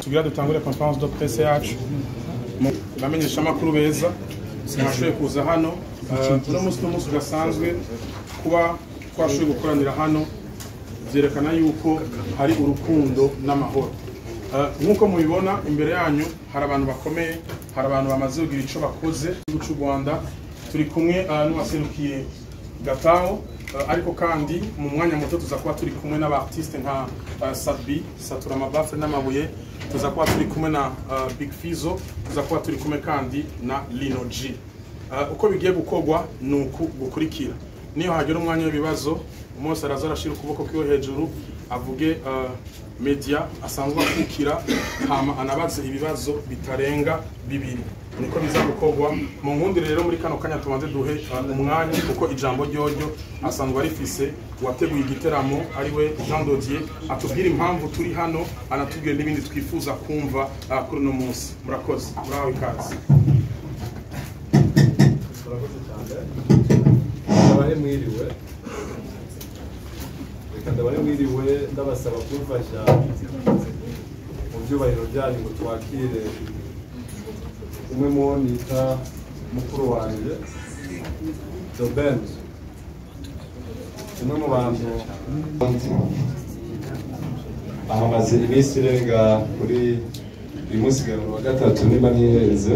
Tugira dutangure conférence de presse yacu. Bamenyesha amakuru beza sinashoboye kuza hano. Uno munsi n'umunsi udasanzwe kuba twashoboye gukoranira hano byerekana yuko hari urukundo n'amahoro. Nk'uko mubibona imbere yanyu hari abantu bakomeye, hari abantu bamaze kugira ico bakoze mu cy'u Rwanda. Turi kumwe n'uwaserukiye Gataho, ariko kandi mu mwanya muto tuza kuba turi kumwe n'aba artiste nka Sabi Satura Mabafre n'Amabuye, tuza kuba turi kumwe na Big Fizzo, tuza kuba turi kumwe kandi na Lino G. Uko bigiye gukorwa nuku gukurikira. Niyo hagera umwanya w'ibibazo, umunsi araza arashira ukuboko kwiwe hejuru avuge media asanzwe akukira, hama anabaze ibibazo bitarenga bibiri. Niko biza gukorwa. Mu nkundire rero muri kano kanya tubanze duhe umwanya, kuko ijambo ryoryo asanzwe arifise uwateguye igiteramo ari we Jean Dodier, atubwira impamvu turi hano, anatubwira n'ibindi twifuza kumva kuri uno munsi. Murakoze, murahawe ikaze. Murakoze cyane. Ndabahe mwiriwe. Reka ndabahe mwiriwe, ndabasaba kumfasha mu byubahiro byanyu ngo twakire umwe mu bo nita mukuru wanjye The Ben, umwe mu bantu ahamaze iminsi irenga kuri uyu munsi wa gatatu niba ntihenze.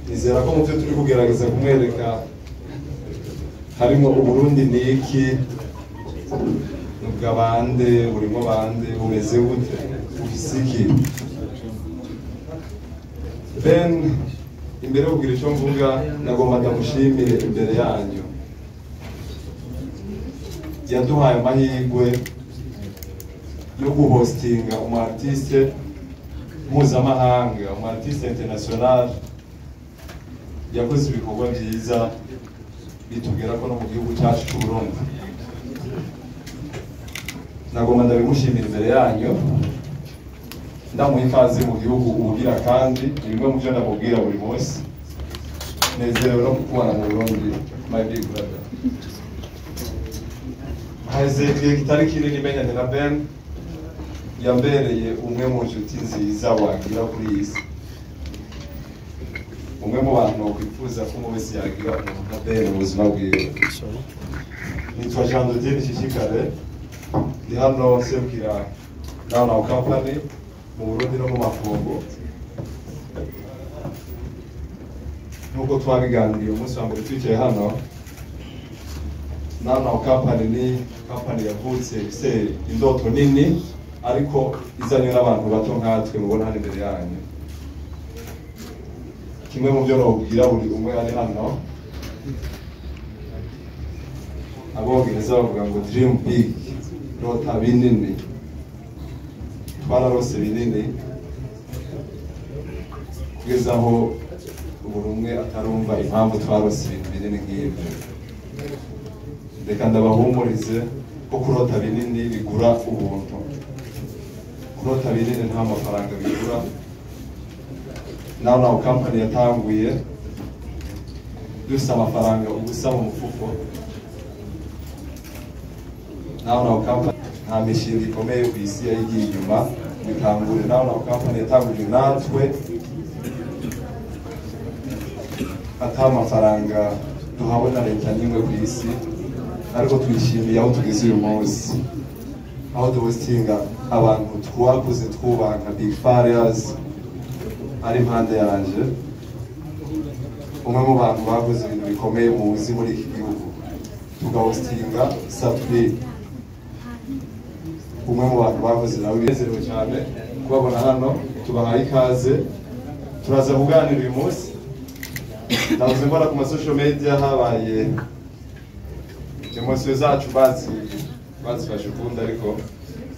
Nizera ko mu byo turi kugerageza kumwereka harimo Uburundi ni iki, ubw'abande, burimo bande, bumeze gute, bufise iki. Ben, imbere yo kugira icyo mvuga nagomba ndamushimire imbere yanyu. Yaduhaye amahirwe yo guhostinga umu artiste mpuzamahanga, umu artiste international yakoze ibikorwa byiza bitugera ko no mu gihugu cyacu cy'u Burundi. Nagomba ndabimushimira imbere yanyu, ndamuha ikaze mu gihugu ubugira kandi bimwe mu byo ndamubwira buri munsi. Nezerewe no kukubona mu Burundi, my big brother. Haheze igihe kitari kinini menyanye na Ben, yambereye umwe mu nshuti nziza wagira kuri iyi si, umwe mu bantu wakwifuza ko umwe wese yagira umuntu nka Ben mu buzima bwiwe. Nitwa Jean Dodier Nshishikare, ndi hano nserukira Now Now Company mu Burundi no mu makungu. Nkuko twabiganiriye umunsi wa mbere twicaye hano, Now Now Company ni company yavutse ifise indoto nini, ariko izanywe n'abantu bato nkatwe mubona hano imbere yanyu. Kimwe mu byo nobwira buri umwe ari hano, abongereza bavuga ngo dream big, rota binini. Twararose binini kugeza aho buri umwe atarumva impamvu twarose ibintu binini nk'ibyo. Reka ndabahumurize ko kurota binini bigura ubuntu. Kurota binini nta mafaranga bigura. Now Now Company yatanguye dufise amafaranga ubusa mu mufuko. Now Now Company nta mishinga ikomeye ku isi yayigiye inyuma bitangure. Now Now Company yatanguje natwe ata mafaranga duhawe na leta n'imwe ku isi, ariko twishimiye aho tugeze uyu munsi, aho duhostinga abantu twakuze twubaha nka Big Farious ari impande yanje, umwe mu bantu bakoze ibintu bikomeye muzi muri iki gihugu. Tugahostinga Safi, umwe mu bantu bakoze nawe. Binezerewe cyane kubabona hano, tubahaye ikaze. Turaza kuganira uyu munsi. Nahoze mbona ku ma social media habaye emosiyo zacu bazifashe ukundi, ariko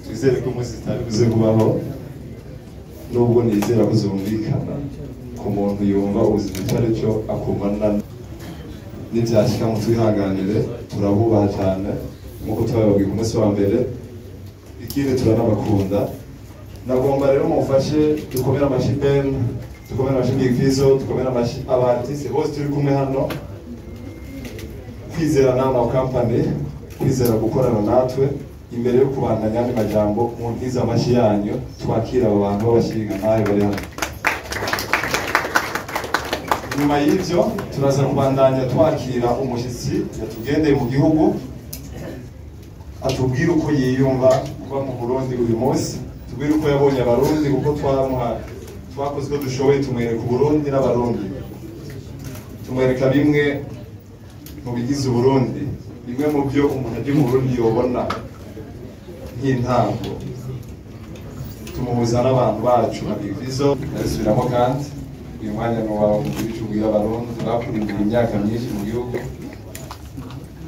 twizere ko umunsi zitari buze kubaho, nubwo nizera ko zumvikana ku muntu yumva ubuzima icyo ari cyo akumva n'ibyashyika mu twihanganire. Turabubaha cyane nk'uko twabibabwiye ku munsi wa mbere, ikindi turanabakunda. Nagomba rero mufashe dukomere amashyi Ben. Dukomere amashyi Big Fizzo, dukomere amashyi aba artiste bose turi kumwe hano. Kwizera Now Now Company, kwizera gukorana natwe. Imbere yo kubandanya andi majambo, muntize amashyi yanyu twakira aba bantu b'abashinga ntayo bari hano. Nyuma y'ibyo turaza kubandanya twakira umushyitsi yatugendeye mu gihugu, atubwire uko yiyumva kuba mu Burundi uyu munsi, tubwire uko yabonye Abarundi, kuko twakoze uko dushoboye tumwereka Uburundi n'Abarundi, tumwereka bimwe mu bigize Uburundi, bimwe mu byo umuntu agiye mu Burundi yobona nk'intango, tumuhuza n'abantu bacu nka Big Fizzo. Ndabisubiramo kandi uyu mwanya ni uwawe kugira icyo ubwira Abarundi bakurindiye imyaka myinshi mu gihugu.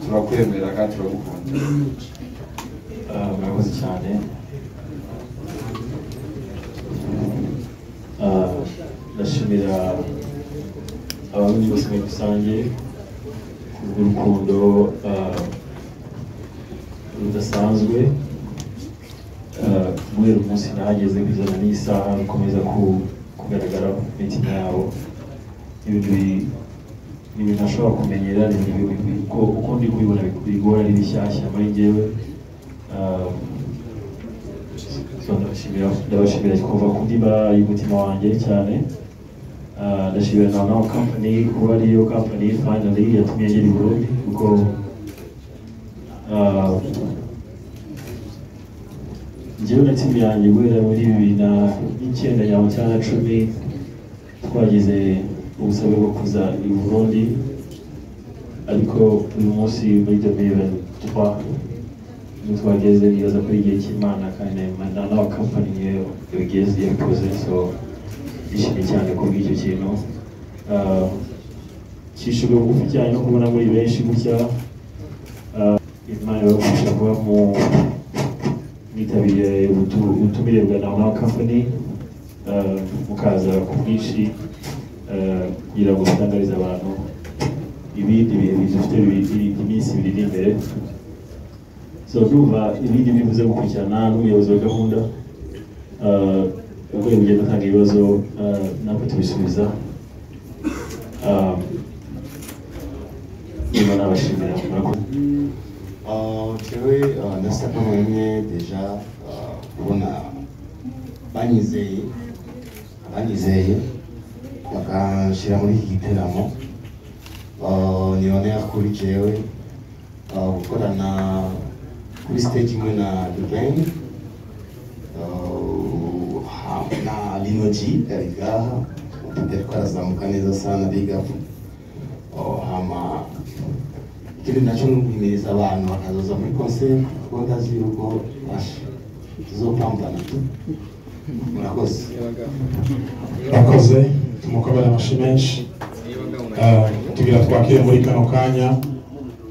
Turakwemera kandi turagukunda. Murakoze cyane. Ndashimira Abarundi bose muri rusange kubw'urukundo rudasanzwe. Guhera umunsi nahageze kugeza n'isaha rukomeza kugaragara mu mitima yabo. Ibintu ntashobora kumenyera, uko ndi kubibona bigora, ari bishyashya muri njyewe. Ndabashimira kuva ku ndiba y'umutima wanjye cyane. Ndashimira na Now Company kuba ariyo company finally yatumye ngera i Burundi, kuko njyewe na team yanjye guhera muri 2009 cyangwa 10 twagize ubusabe bwo kuza i Burundi, ariko uyu munsi muri 2023 niho twageze. Nibaza ko ari igihe cy'Imana kandi na Now Company niyo yabigeze yabikoze, so nishimye cyane kubw'icyo kintu. Nshishijwe bugufi cyane no kubona muri benshi gutya. Imana ibafasha kuba mu mwitabiriye ubutumire bwa Now Company, mukaza ku bwinshi kugira ngo mutangarize abantu ibindi bintu dufite iminsi ibiri iri imbere. So ndumva ibindi bivuze gukurikirana n'umuyobozi wa gahunda, ubwo ugenda utanga ibibazo natwe tubisubiza. Niba nabashimira murakoze. Jewe ndasa ko mwemwe deja kubona banyizeye bakanshyira muri iki giteramo. Ni honneur kuri jewe gukorana kuri stage imwe na The Ben na Lino G ari ngaha, ariko arazamuka neza sana, big up. Hama ikindi nacyo ni uguhimiriza abantu bakazoza muri concert, kuko ndazi yuko tuzopambana tu. Murakoze. Murakoze, tumukomere amashyi menshi. Tugira twakire muri kano kanya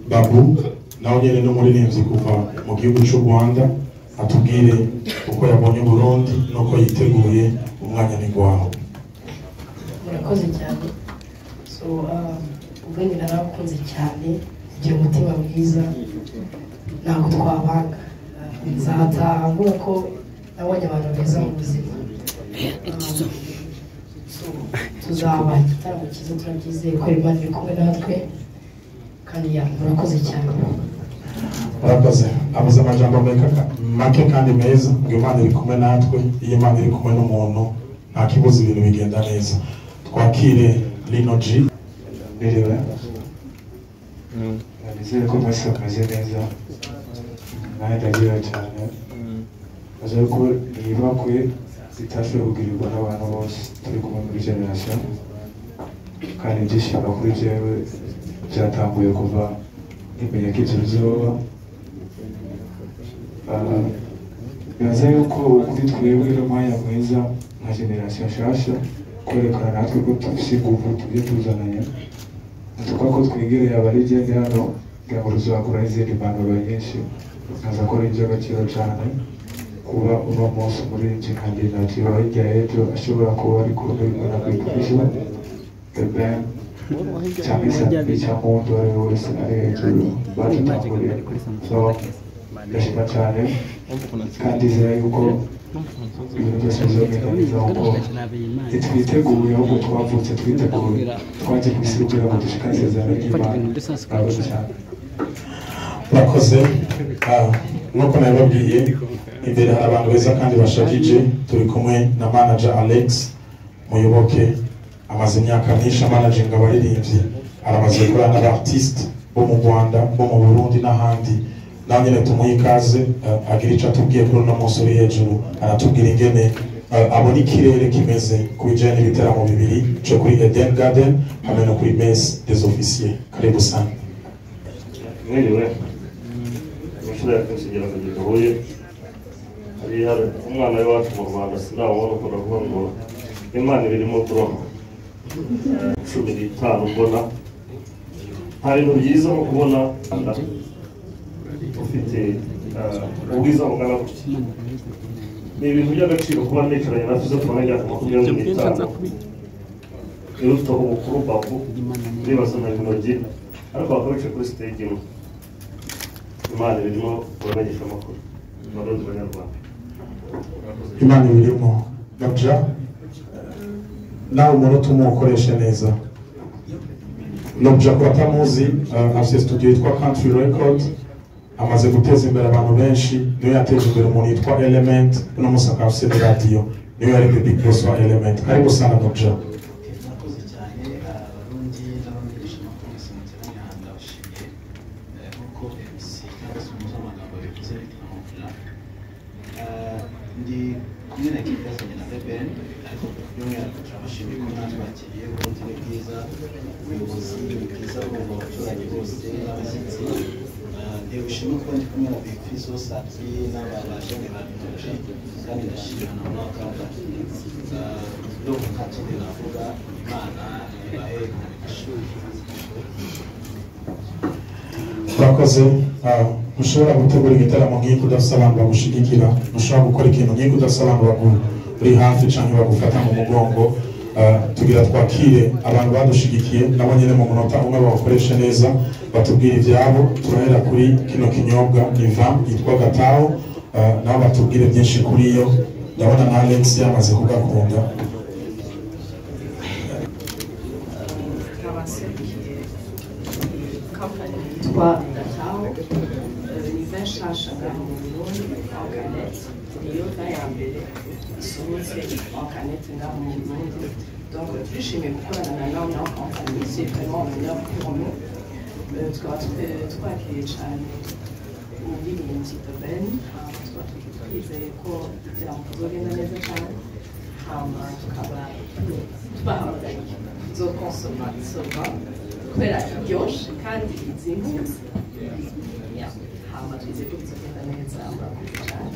Babu, nawe nyene ni umuririmbyi kuva mu gihugu cy'u Rwanda, atubwire uko yabonye Burundi nuko yiteguye. Umwanya ni gwawe. Murakoze cyane. So Uburundi narabukunze cyane, kugira umutima mwiza, ntabwo twabanga. Nzataha mvuga ko nabonye abantu beza mu buzima. Tuzaba igitaramo cyiza, turabyizeye ko Imana iri kumwe natwe, kandi murakoze cyane. Murakoze. Avuze amajambo make kandi meza, ngo Imana iri kumwe natwe. Iyo Imana iri kumwe n'umuntu nta kibuza, ibintu bigenda neza. Twakire Lino G. Niriwe, nizere ko mwese mumeze neza, nanjye ndagira cyane aza ko nibakwe zitashoboye kugirirwa n'abantu bose turi kumwe muri generation, kandi ibyishimo kuri jewe byatanguye kuva nkimenya ko ibyo bizoba. Bibaza yuko kuri twebwe n'umwanya mwiza nka generation nshasha kwerekana natwe ko dufise inguvu tujye tuzananye, tuvuga ko twegereye abarigende hano kugira ngo tuzakura n'izindi mpanuro nyinshi. Nkaza ko ari iby'agaciro cyane kuba uno munsi umuririmbyi nka Lino G wa hirya y'ejo ashobora kuba ari kumwe na Big Fizzo, The Ben cyangwa se cyangwa uwundi uwo ari we wese ari hejuru badutanguriye. So ndashima cyane kandi nizera yuko Ibintu byose bizogenda neza kuko ntitwiteguye, ahubwo twavutse twiteguye, twaje ku isi kugira ngo dushikane isezerano ry'Imana. Murakoze cyane. Murakoze. Nk'uko nabibabwiye, imbere hari abantu beza kandi bashajije. Turi kumwe na manager Alex Muyoboke, amaze imyaka myinshi amanaginga abaririmbyi, aramaze gukorana n'aba artiste bo mu Rwanda, bo mu Burundi n'ahandi. Nawe nyine tumuhe ikaze, agira icyo atubwiye kuri uno munsi uri hejuru. Aratubwira ingene abona ikirere kimeze ku bijyanye n'ibiteramo bibiri cyo kuri Eden Garden hamwe no kuri Mess des Officiers. Karibu sana. Mwiriwe. Inshuro ya kenshi ngira ngo duhuye hari umwana w'iwacu mu Rwanda, sindamubona uko ndavuga ngo Imana ibirimo kuroha 15. Mbona nta bintu byiza nko kubona ufite ubwiza bungana gutya. Ni ibintu by'agaciro kuba nicaranye na Fizzo tubona imyaka 25, niba ufite ubukuru babu ndibaza na Lino-G, ariko bakaba bicaye kuri stage imwe. Imana ibirimo. Uramenyesha amakuru, Barundi, Banyarwanda. Imana ibirimo. Nabja, nawe umunota umwe ukoreshe neza. Nobja, ku batamuzi, afite studio yitwa Country Record, amaze guteza imbere abantu benshi. Niyo yateje imbere umuntu yitwa Element, uno munsi akaba afite na radio, niyo yari the big boss wa Element. Karibu sana, Nobja. Murakoze cyane. Abarundi n'abamenyesha amakuru mwese muteraniye aha, ndabashimiye. Nk'uko MC cyangwa se umunyamagambo bivuze, nitwa Nobja. Ndi kumwe na ekipe yazanye na The Ben, ariko by'umwihariko turabashimiye ko mwatwakiriye. Uburundi ni bwiza, ubuyobozi ni bwiza, bumva abaturage bose n'abashyitsi. Ntewe ishema kuba ndi kumwe na Big Fizzo, Sat-B n'aba bajene ba Lino-G, kandi ndashimira na Now Company. Ndumva nta kindi navuga. Imana ibahe umugisha. Urakoze. Ntushobora gutegura igitaramo nk'iki udafite abantu bagushigikira, ntushobora gukora ikintu nk'iki udafite abantu baguri hafi cyangwa bagufata mu mugongo. Tugira twakire abantu badushigikiye, nabo nyine mu munota umwe bawukoreshe neza, batubwire ibyabo. Turahera kuri kino kinyobwa, ni vin yitwa Gataho. Nabo batubwire byinshi kuri yo. Ndabona na Alex yamaze kugakunda. Abaserukiye kampani yitwa Gataho, ni vin nshasha ngaha mu Burundi en canette. Niyo vin ya mbere isohotse en canette ngaha mu Burundi. Donc turishimiye gukorana na Now Now Company, c'est vraiment un honneur pour nous. Tukaba twakiriye cyane umuririmbyi The Ben, hama tukaba twizeye ko igiteramo kizogenda neza cyane, hama tukaba tubahamagariye kuzokonsoma isoba kubera iryoshe kandi izimbutse. Yeah. Hama twizeye ko bizogenda neza. Murakoze cyane.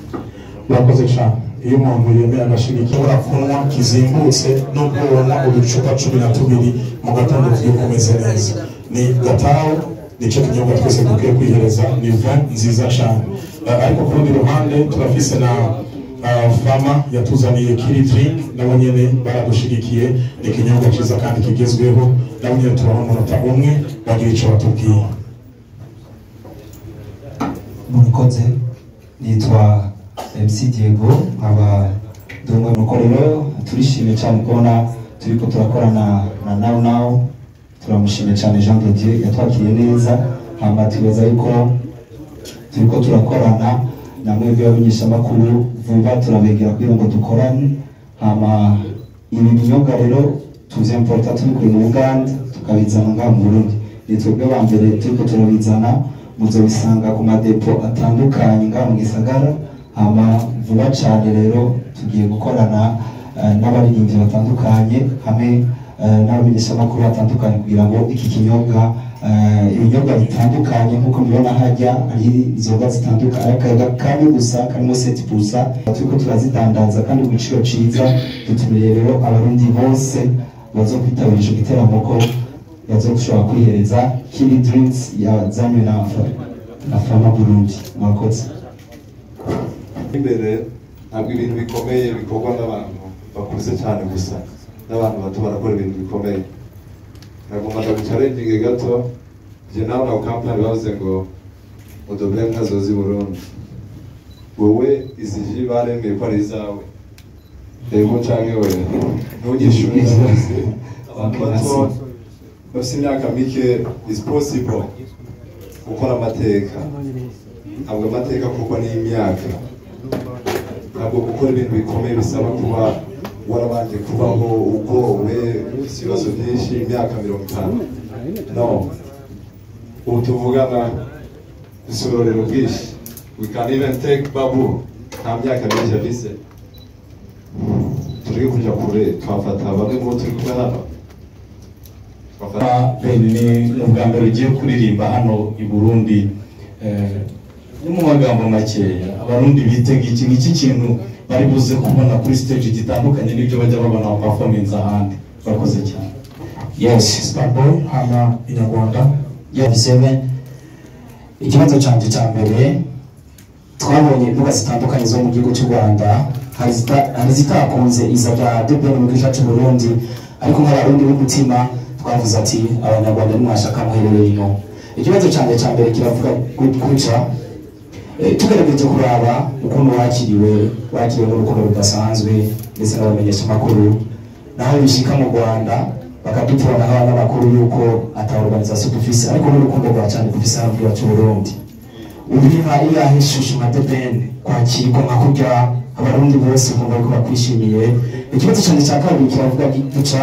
Murakoze cyane. Iyo umuntu yemeye agashigikira, ushobora kunywa kizimbutse nubwo ubona uducupa 12 mu gatondo tugiye kumeze neza. Ni Gataho, nicyo kinyobwa twese dukwiye kwihereza, ni vin nziza cyane. Ariko ku rundi ruhande turafise na Fama yatuzaniye Kiri Drink, nabo nyene baradushigikiye. Ni ikinyobwa cyiza kandi kigezweho. Nabo nyene tubaha umunota umwe bagira icyo batubwiye. Murakoze. Nitwa MC Diego, nkaba ndi umwe mu rero. Turishimye cyane kubona turiko turakorana na Now Now. Turamushimiye cyane Jean de Dieu, yatwakiriye neza. Hama twibaza yuko turiko turakorana na mwebwe b'abamenyeshamakuru, vuba turabegera kugira ngo dukorane. Hama ibi binyobwa rero tuvyimporta tubikuye mu Buganda, tukabizana ngaha mu Burundi. Ni twebwe ba mbere turiko turabizana. Muzobisanga ku madepo atandukanye ngaha mu gisagara. Hama vuba cyane rero tugiye gukorana n'abaririmbyi batandukanye hamwe n'abamenyeshamakuru batandukanye kugira ngo iki kinyobwa, ibinyobwa bitandukanye, nk'uko mubibona hajya hari inzoga zitandukanye, akayoga kamwe gusa karimo 7%, turiko turazidandaza kandi ku giciro ciza. Dutumiriye rero Abarundi bose bazokwitabira ico giteramo ko bazoshobora kwihereza Kiri Drinks yazanywe na Fama Burundi. Murakoze. Imbere ntabwo ibintu bikomeye bikorwa n'abantu bakuze cyane gusa, n'abantu bato barakora ibintu bikomeye. Nagomba ndagucarenginge gato. Je nawe na kampani bavuze ngo The Ben ntazoza i Burundi. Wowe izi ji baremeye ko ari izawe, yego canke we ntunyishure? Abantu bato bafite imyaka mike, is possible gukora amateka. Ntabwo amateka kuko ni imyaka, ntabwo gukora ibintu bikomeye bisaba kuba warabanje kubaho ugowe, ufite ibibazo byinshi, imyaka 50. No ubu tuvugana dufise bwinshi. We can even take Babu, nta myaka myinshi afise. Tureke kuja kure, twafata bamwe mu bo turi kumwe hano. Ben, ni ubwa mbere ugiye kuririmba hano i Burundi. Ni mu magambo makeya, Abarundi bitega iki? Ngiki kintu bari buze kubona kuri stage gitandukanye n'ibyo bajya babona mu performance ahandi? Bakoze cyane. Yes, Starboy hama Inyarwanda. Yes, seven. Ikibazo cyanjye cya mbere, twabonye imbuga zitandukanye zo mu gihugu cy'u Rwanda, hari zitakunze iza rya The Ben mu gihugu cyacu Burundi, ariko nk'Abarundi b'umutima twavuze ati Abanyarwanda nimwashaka muherereye ino. Ikibazo cyanjye cya mbere kiravuga gutya: tugerageje kuraba ukuntu wakiriwe n'urukundo rudasanzwe ndetse n'abamenyesha amakuru, naho bishika mu Rwanda bakadupfura nk'abanyamakuru yuko ata organisation dufise, ariko n'urukundo rwa cyane dufise hano mu gihugu cy'u Burundi. Ubiha iyahe ishusho nka The Ben kwakirwa nka kurya Abarundi bose kumva ko bakwishimiye? Ikibazo cyane cya kabiri kiravuga gutya: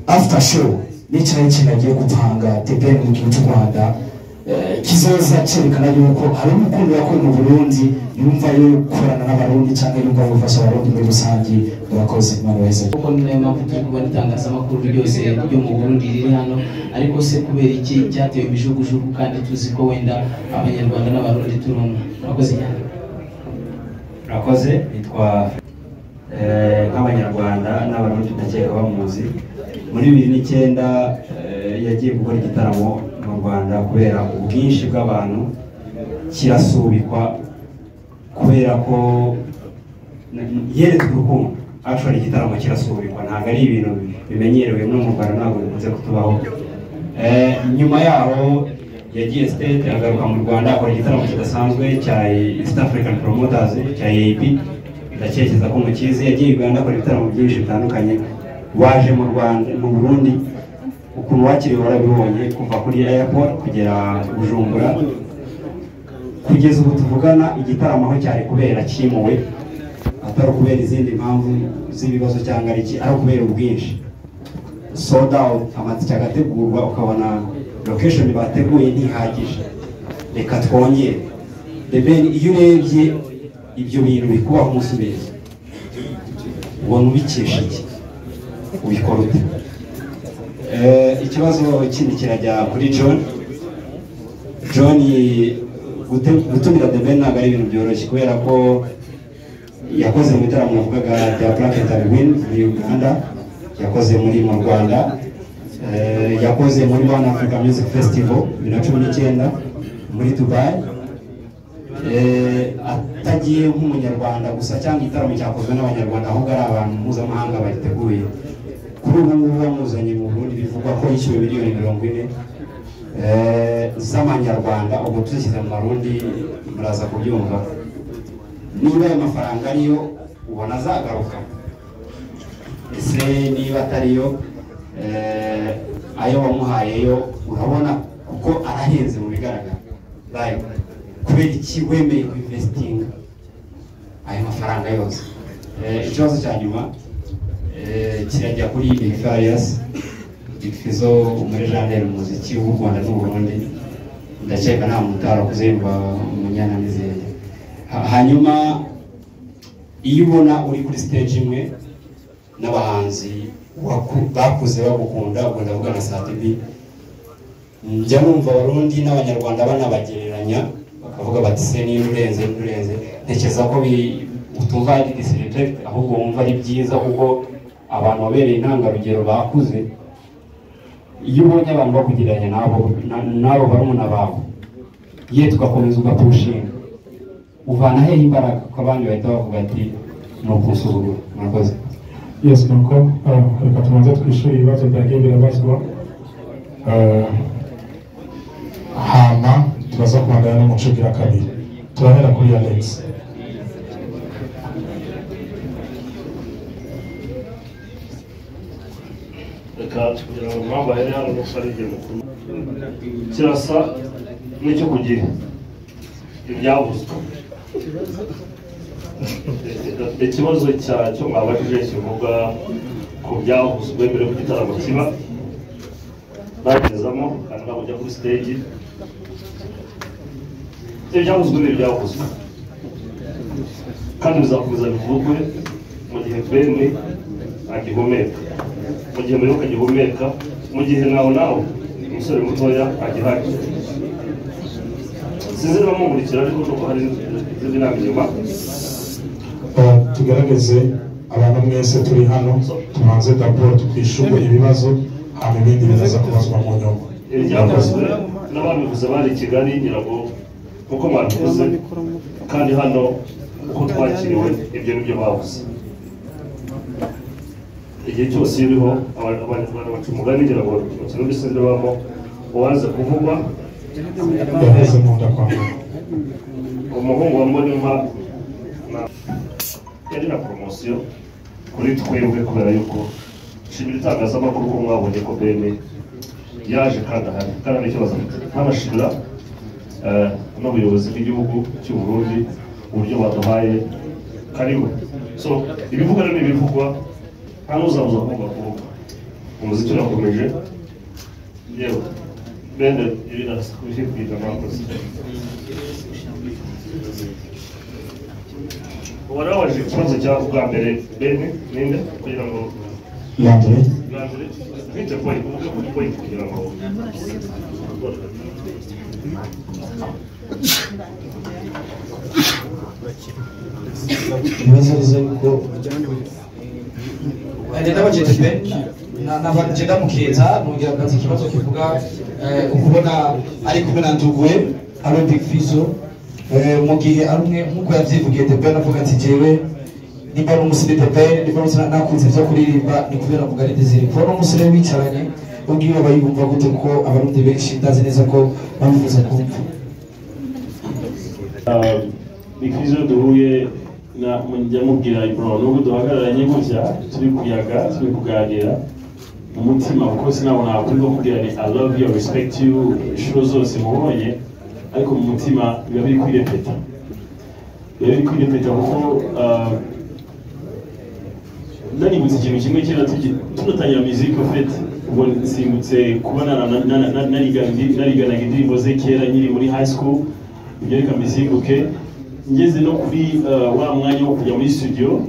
after show n'icaye ikintu agiye gutanga The Ben mu gihugu cy'u Rwanda, kizoza cyerekana yuko hari urukundo yakuye mu Burundi, yumva yo gukorana n'Abarundi cyangwa yumva gufasha Abarundi muri rusange. Murakoze, Imana ibaheze. Kuko ni nayo mpamvu turi kubona itangazamakuru ryose ryo mu Burundi riri hano. Ariko se kubera iki cyatewe imijugujugu kandi tuzi ko wenda Abanyarwanda n'Abarundi turi umwe? Murakoze cyane. Murakoze, nitwa nk'Abanyarwanda n'Abarundi ndakeka bamuzi. Muri 2009 yagiye gukora igitaramo mu Rwanda, kubera ubwinshi bw'abantu kirasubikwa, kubera ko yeretswe urukundo. Actually igitaramo kirasubikwa, ntabwo ari ibintu bimenyerewe no mu Rwanda, ntabwo bikunze kutubaho. Nyuma yaho yagiye State, agaruka mu Rwanda, akora igitaramo kidasanzwe cya East African Promoters cya EAP, ndatekereza ko mukizi. Yagiye Uganda, akora ibitaramo byinshi bitandukanye. Waje mu Rwanda, mu Burundi, ukuntu wakiriwe warabibonye, kuva kuri airport kugera Bujumbura. Kugeza ubu tuvugana, igitaramo aho cyari kubera cyimuwe, atari ukubera izindi mpamvu z'ibibazo cyangwa ari iki, ari ukubera ubwinshi. Sold out, amatike agategurwa, ukabona location bateguye ntihagije, reka twongere. The Ben, iyo urebye ibyo bintu bikubaho umunsi, ubona ubikesha iki? Ubikora ute? Ikibazo kindi kirajya kuri John. John, gutumira The Ben ntabwo ari ibintu byoroshye, kubera ko yakoze mu bitaramo navugaga bya Black and Win muri Uganda, yakoze muri mu Rwanda, yakoze muri One Africa Music Festival 2019 muri Dubai, atagiye nk'Umunyarwanda gusa cyangwa igitaramo cyakozwe n'Abanyarwanda, ahubwo ari abantu mpuzamahanga bagiteguye. Kuri ubu ngubu bamuzanye mu Burundi, bivugwa ko yishyuwe miliyoni 40 z'amanyarwanda, ubwo tuzishyize mu Marundi muraza kubyumva. Niba ayo mafaranga ariyo, ubona azagaruka? Ese niba atariyo, ayo wamuhayeyo urabona kuko arahenze mu bigaragara, like kubera iki wemeye kuinvestinga ayo mafaranga yose? Ikibazo cya nyuma kirajya kuri Big Farious. Big Fizzo, muri genre umuziki w'u Rwanda n'u Burundi, ndakeka nta muntu utarakuze yumva Umunyana n'izindi. Hanyuma iyo ubona uri kuri stage imwe n'abahanzi bakuze bagukunda, ubwo ndavuga na Sat-B, njya numva Abarundi n'Abanyarwanda banabagereranya, bakavuga bati se niba urenze, niba urenze. Ntekereza ko utumva ari disrespect, ahubwo wumva ari byiza, kuko abantu babereye intangarugero bakuze. Iyo ubonye abantu bakugereranya n'abo barumuna bawe, ye tugakomeza ugapushinga, uvana hehe imbaraga ko abandi bahita bavuga ati ni ukunsuzugura? Murakoze. Yes, nuko reka tubanze twishyure ibibazo byagiye birabazwa, hama turaza kubandana n'umuco ugira kabiri. Turahera kuri Alex. Reka kugira ngo impamvu ahere hano nuko ari igihe mukuru kirasa n'icyo ku gihe ibyavuzwe. Ikibazo cyo mwabajije kivuga ku byavuzwe mbere y'uko igitaramo kiba, bagezamo kandi ntabwo ujya kuri stage. Ibyavuzwe ni ibyavuzwe kandi bizakomeza bivugwe mu gihe Bene agihumeka, mu gihe Muyoboke agihumeka, mu gihe nawe umusore mutoya agihari. Sinzi niba mumurikira ariko nuko hari izindi nama inyuma. Tugerageze abantu mwese turi hano tubanze d'abord twishyurwe ibibazo, hanyuma ibindi biraza kubazwa mu nyuma. Ibyavuzwe n'ababivuze bari i Kigali ngira ngo nkuko mwabivuze, kandi hano uko twakiriwe ibyo nibyo bavuze. Igihe cyose iriho Abanyarwanda baca umugani ngira ngo mu Kirundi sinzi babamo uwanze kuvugwa yaheze mu nda kwa mama. Umuhungu wa Mbonimpa yari na promosiyo kuri twebwe kubera yuko nshimira itangazamakuru ko mwabonye ko Bene yaje kandi ahari kandi nta kibazo afite. Nkanashimira n'ubuyobozi bw'igihugu cy'u Burundi uburyo baduhaye karibu. So ibivugwa ni ibivugwa, nta n'uzabuza kuvuga kuvuga. Umuziki urakomeje, yewe Bene ibi narasa kubibwira mwakoze. Wari wabajije ikibazo cya bwa mbere Bene ninde kugira ngo Landry twite point, uvuge kuri point kugira ngo ibibazo biza yuko ndabajije Ben nabanje ndamukeza nongera mbaza ikibazo kivuga ukubona ari kumwe na Nduguwe ari Big Fizzo mu gihe ari umwe nkuko yavyivugiye The Ben avuga ati jewe nimba ari umusore The Ben nimba ari nakunze ivyo kuririmba ni kubera mvuga ari Desire. Kubona umusore wicaranye ubwiwe aba yumva gute kuko Abarundi benshi ndazi neza ko babifuza kumva. Big Fizzo duhuye njya mubwira bro nubwo duhagararanye gutya turi kuyaga turi kuganira mu mutima kuko sinabona kuri kumubwira ni I love you, I respect you inshuro zose mubonye, ariko mu mutima biba biri kwirepeta, biba biri kwirepeta kuko nanibutse ikintu kimwe kera tunatangira music en fait, ubwo nsimbutse kuba nariganaga indirimbo ze kera nkiri muri high school, ibyo reka mbisimbuke ngeze no kuri wa mwanya wo kujya muri studio.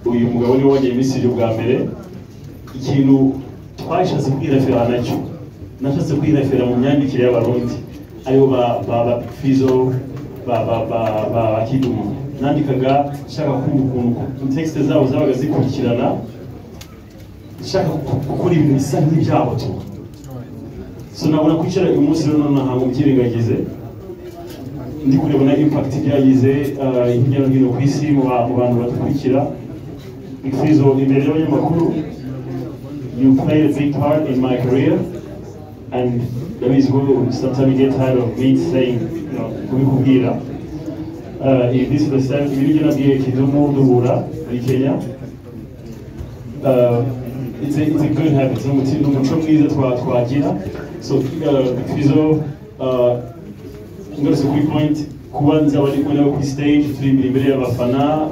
Uyu mugabo niwe wagiye muri studio bwa mbere, ikintu twashatse kwirefera nacyo, nashatse kwirefera mu myandikire y'Abarundi aribo ba Fizzo ba Kidumu. Nandikaga nshaka kumva ukuntu texte zabo zabaga zikurikirana, nshaka gukora ibintu bisa nk'ibyabo tu. So nabona kwicara uyu munsi rero nonaha ngo mbyirengagize, ndi kureba na impact byagize hirya no hino ku isi mu bantu badukurikira. Big Fizzo imbere y'abanyamakuru, you played a big part in my career and ndabizi ko sometimes you get tired of me saying, you know, kubikubwira. This is the same ibi nibyo nabwiye Kidumu duhura muri Kenya. It's a good habit, ni umuco mwiza twagira. So Big Fizzo ngarutse kuri point, kuba nzaba ndi kumwe nawe kuri stage turi imbere y'abafana,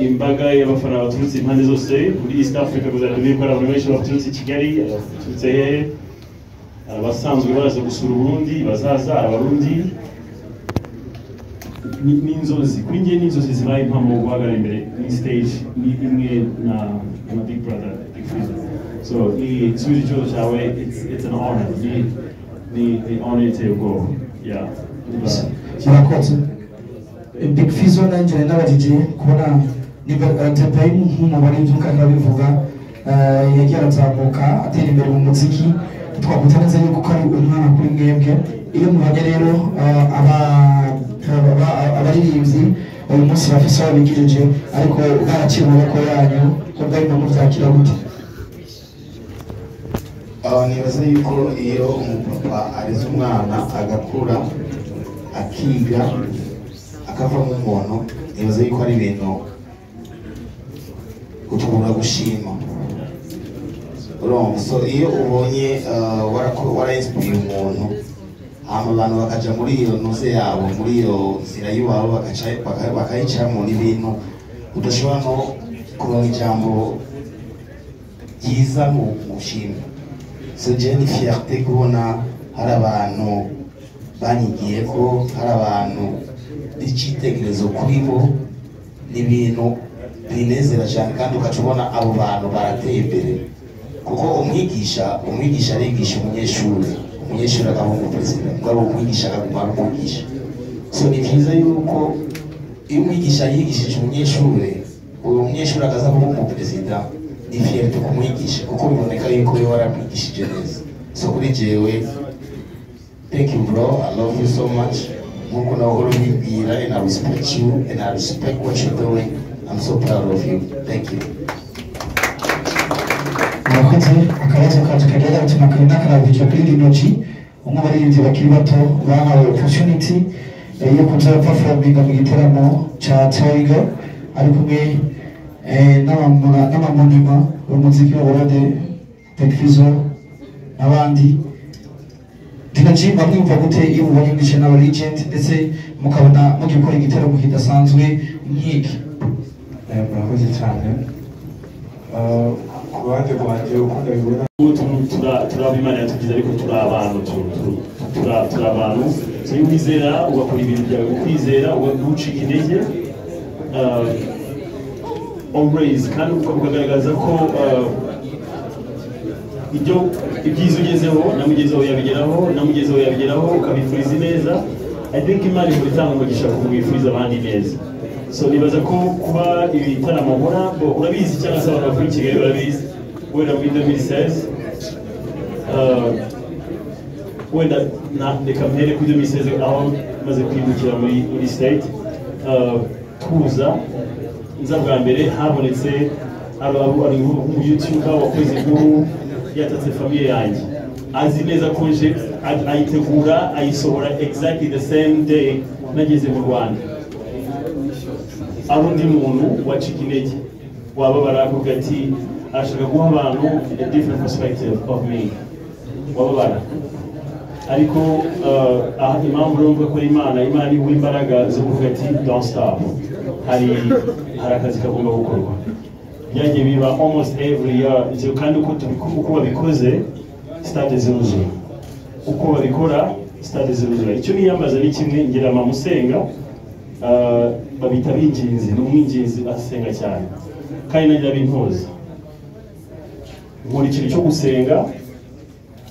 imbaga y'abafana baturutse impande zose muri East Africa, kuzajya ko ari abantu benshi baturutse i Kigali, baturutse hehe, abasanzwe baraza gusura Uburundi bazaza, Abarundi ni inzozi kuri njye, ni inzozi zibaye impamo guhagarara imbere ni stage ni imwe na Big Brother Big Fizzo. So ni nsubije ikibazo cyawe, it's an honor, ni honor iteye ubwoba. Yeah. Murakoze. Big Fizzo nanjye nabajije kubona niba The Ben nk'umubare w'ibyuka arabivuga yagiye arazamuka atera imbere mu muziki, twakwita neza yuko ari umwana kuri mwebwe. Iyo mubanye rero abaririmbyi uyu munsi bafise aho bigejeje ariko baraciye mu maboko yanyu, ko bwari muvyakira gute? Nibaza yuko iyo umupapa areze umwana agakura, akiga, akavamo umuntu, nibaza yuko ari ibintu utubura gushima. Urumva, so iyo ubonye warainspiriye umuntu, hama abantu bakaja muri iyo ntuze yabo, muri iyo nzira y'iwabo, bakayicamo, n'ibintu udashobora no kuronka ijambo ryiza mu gushima. So je ni fierté kubona hari abantu banyigiye, ko hari abantu b'icyitegererezo kuri bo. Ni ibintu binezera cyane, kandi ugaca ubona abo bantu barateye imbere, kuko umwigisha arigisha umunyeshuri, umunyeshuri akaba umuperezida, mugabo umwigisha akaguma ari umwigisha. So ni byiza yuko iyo umwigisha yigishije umunyeshuri, uwo munyeshuri akaza kuba umuperezida, ni fierté kumwigisha, kuko biboneka yuko we waramwigishije neza. So kuri jewe, thank you bro, I love you so much, nkuko nawe uhora ubibwira, and I respect you and I respect what you're doing. I'm so proud of you. Thank you. Murakoze. Akabazo kacu kagenda gutuma kari n'akaravije kuri Lino G, umwe mu baririmbyi bakiri bato bahawe opportunity yo kuza performinga mu giteramo ca Tiger, ari kumwe n'amamonima b'umuziki wa Burundi, Big Fizzo n'abandi. Lino G, mwamwumva gute iyo mubonye mwicaye n'aba legend, ndetse mukabona mugiye gukora igiteramo kidasanzwe nk'iki? Murakoze cyane. Ku ruhande rwanjye, uko ndabibona, Turaba Imana yatugize, ariko turi abantu, turi abantu. So iyo wizera, ugakora ibintu byawe ukwizera, ntucike intege always, kandi ukagaragaza ko ibyo ibyiza ugezeho na mugenzi wawe yabigeraho, na mugenzi wawe yabigeraho, ukabifuriza ineza. I think Imana ihora itanga umugisha ku mwifuriza abandi neza. So nibaza ko kuba ibitaramo nkora, bo urabizi, cyangwa se abantu bakuri i Kigali barabizi, wenda muri 2016, wenda reka mpere kuri 2016 aho maze kwimukira muri state, tuza nza bwa mbere, habonetse hari nk'umuyoutuber wakoze inkuru yatatse famille yanjye, azi neza ko nje, ayitegura, ayisohora exactly the same day nageze mu Rwanda. Ari undi muntu wacika intege, wababara, akavuga ati arashaka guha abantu a different perspective of me, wababara. Ariko aha impamvu rero mvuga ko ari Imana iguha imbaraga zo kuvuga ati don't stop, hari akazi kagomba gukorwa. Byagiye biba almost every year. Ivyo kandi uko babikoze, stade ziruzura, uko babikora, stade ziruzura. Icyo niyambaza ni kimwe: ngira mama usenga, babita binginzi, ni umwinginzi, asenga cyane, kandi nanjye abintoza. Nkora ikintu cyo gusenga,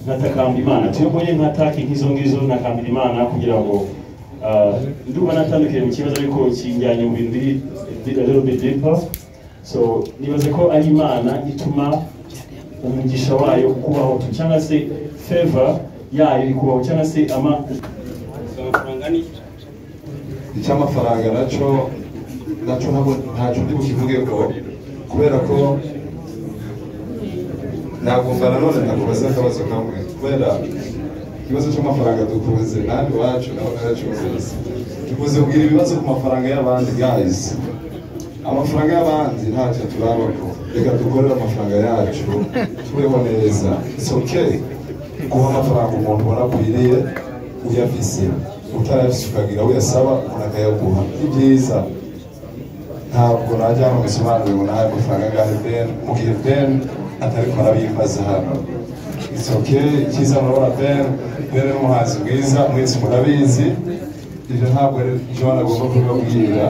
nkatakamba Imana. Tuyoboye nkataka nk'izo ngizo, ntakambira Imana kugira ngo ndumva natandukire mu kibazo, ariko kinjyanye mu bintu biri a little bit deeper. So nibaze ko ari Imana ituma umugisha wayo kubaho tu, cyangwa se favor yayo ikubaho, cyangwa se ama Icy'amafaranga naco ntabwo ntacyo ndi bukivuge ko, kubera ko nagomba nanone ndakubaza akabazo kamwe, kubera ikibazo cy'amafaranga dukunze nandi iwacu naho naracyumvise. Dukunze kugira ibibazo ku mafaranga y'abandi. Guys, amafaranga y'abandi ntacyo turabako. Reka dukorere amafaranga yacu, tubeho neza. It's okay guha amafaranga umuntu ubona akwiriye uyafise, utarayafise ukagira uyasaba, umuntu akayaguha, ni byiza. Ntabwo najya hano bisobanure ngo nahaye amafaranga angahe Ben, mu gihe Ben atariko arabimbaza hano. It's okay. Icyiza murabona Ben ni umuhanzi mwiza, mwese murabizi ibyo, ntabwo ari John agomba kubibabwira,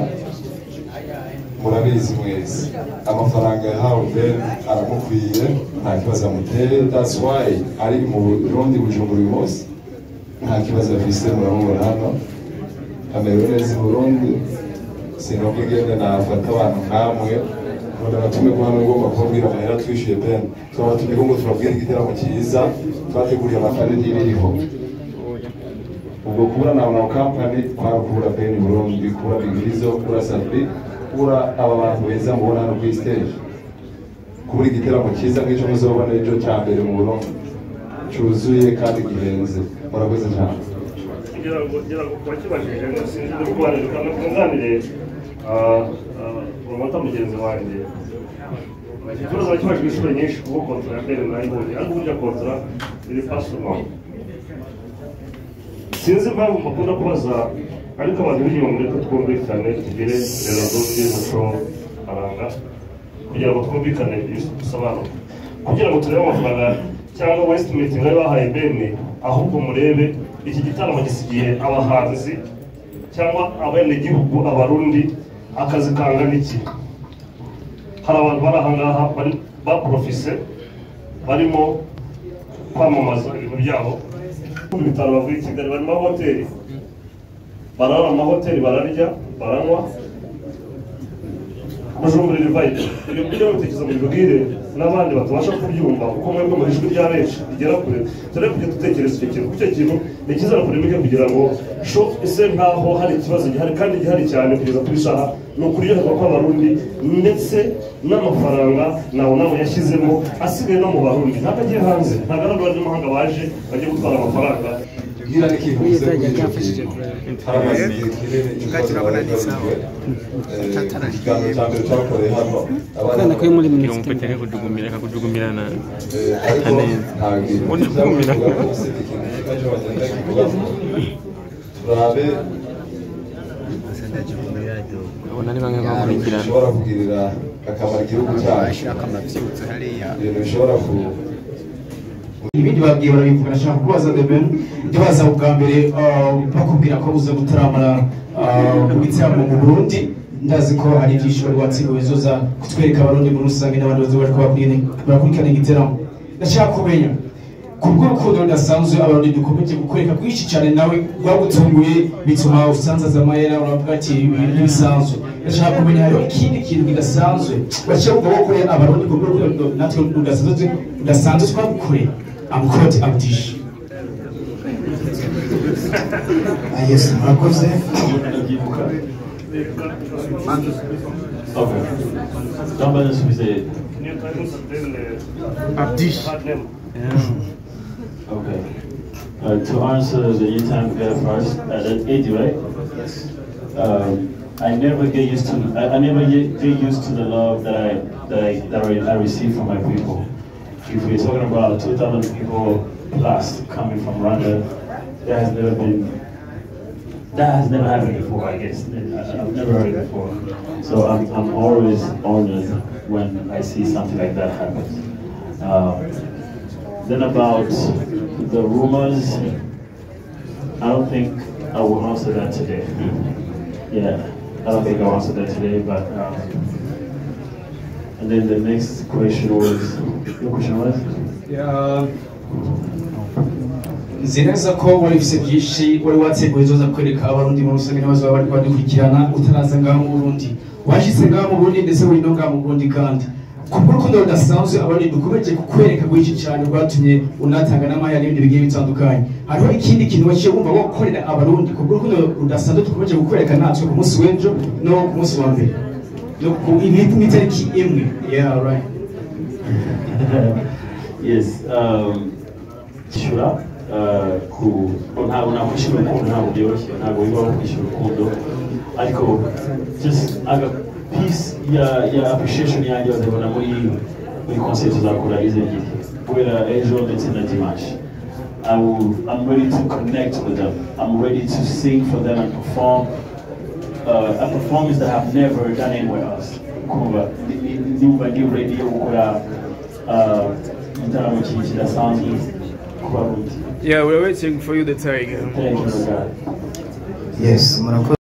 murabizi mwese. Amafaranga yahawe Ben aramukwiye, nta kibazo amuteye. That's why ari mu Burundi, Bujumbura uyu munsi, nta kibazo afise. Muramubona hano, amerewe neza i Burundi. Sinumva ingene nafata abantu nkamwe ngo ndabatume ko hano ngomba kubabwira amahera twishyuye Ben. Twabatumye ko ngo tubabwire igiteramo cyiza twateguriye, amakare n'ibiriho. Ubwo kubura na company kwari ukubura Ben i Burundi, kubura Big Fizzo, kubura Safi, kubura aba bantu beza mubona hano kuri stage, kubura igiteramo cyiza nk'icyo muzobona ejo cya mbere mu Burundi. cyuzuye kandi gihenze. Murakoze cyane. Ngira ngo wakibajije sinzi kubanira nkunganire promota mugenzi wanjye. Ikibazo wakibajije inshuro nyinshi kuko kontra ya mbere nayibonye, ariko burya kontra iri personal. Sinzi impamvu bakunda kubaza, ariko abantu b'inyuma mureke twumvikane, tugire rezo z'umuco aranga kugira ngo twumvikane bisobanuke, kugira ngo turebe amafaranga cyangwa estimate bari bahaye bene, ahubwo murebe iki gitaramo gisigiye abahanzi cyangwa abenegihugu abarundi akazi kangana iki. Hari abantu bari aha ngaha bari baprofise barimo kwamamaza ibintu byabo mu bitaro bavuye i Kigali, bari mu mahoteli, barara mu mahoteli, bararya, baranywa. Bujumbura Revive ibyo mujye mubitekereza mubibwire n'abandi batabasha kubyumva, kuko mwebwe mu ijwi rya benshi rigera kure. Turebe kujya dutekereza icyo kintu, kuko icyo kintu ni cyiza polemike kugira ngo sho ise nkaho hari ikibazo gihari kandi gihari cyane kugeza kuri saha ni ukuryoherwa kw'abarundi, ndetse n'amafaranga nawe nawe yashyizemo asigaye no mu barundi, ntabwo agiye hanze, ntabwo ari abanyamahanga baje bagiye gutwara amafaranga. Ngira n'ikintu uvuze kuri icyo kintu, haramaze igihe kinini ikiganiro cya mbere twakoreye hano abana ko muri minisitiri kujugumirana ariko ntabwo turabe bishobora kugirira akamaro igihugu cyacu, ibintu bishobora ku ibindi babwiye barabivuga. Nashaka kubaza The Ben, ndibaza ubwa mbere bakubwira ko uza gutaramara mu gitaramo mu Burundi, ndazi ko hari ibyinshi wari watsindiwe uzoza kutwereka abarundi muri rusange n'abandi bazoba bariko barakurikirana igiteramo. Ndashaka kumenya kubw'urukundo rudasanzwe abarundi dukomeje kukwereka kwinshi cyane, nawe rwagutunguye bituma usanzaza amayera uravuga ati ibintu ntibisanzwe. Ndashaka kumenya hariho ikindi kintu kidasanzwe waciye wumva wokorera abarundi kubw'urukundo natwe rudasanzwe twagukoreye. Amukoti Abdish. Yes, murakoze. Okay. Ndamba nsubize Abdish. Okay. To answer the new time guy first, that's 80, right? Yes. I never get used to I never get used to the love that I receive from my people. If we're talking about 2,000 people plus coming from Rwanda, that has never happened before, I guess. I've never heard it before. So I'm always honored when I see something like that happen. Then about the rumors, I don't think I will answer that today. Yeah, I don't think I'll answer that today, but and then the next question was, your question was? Yeah. Nzi neza ko wari ufise byinshi wari wateguye uzoza kwereka abarundi muri rusange n'abazoba bariko badukurikirana utaraza ngaha mu Burundi. Washitse ngaha mu Burundi ndetse uri no ngaha mu Burundi kandi kubw'urukundo rudasanzwe abarundi dukomeje kukwereka rwinshi cyane rwatumye unatanga n'amahera n'ibindi bigiye bitandukanye. Hariho ikindi kintu waciye wumva wokorera abarundi kubw'urukundo rudasanzwe dukomeje kukwereka natwe ku munsi w'ejo no ku munsi wa mbere no ku itariki imwe. Yeah, right. Yes, kwishyura ntabwo nakwishyura urukundo, ntabwo byoroshye, ntabwo bibaho kwishyura urukundo, ariko just aga piece ya appreciation yanjye bazabona muri concert tuzakora izo ebyiri kubera ejo ndetse na dimanche. I'm ready to connect with them. I'm ready to sing for them and perform a performance that I've never done anywhere else. Kumva ndumva ndi ready yo gukora igitaramo kidasanzwe ku Barundi. Yeah, we're waiting for you, the Tiger. Thank you, God. Yes, murakoze.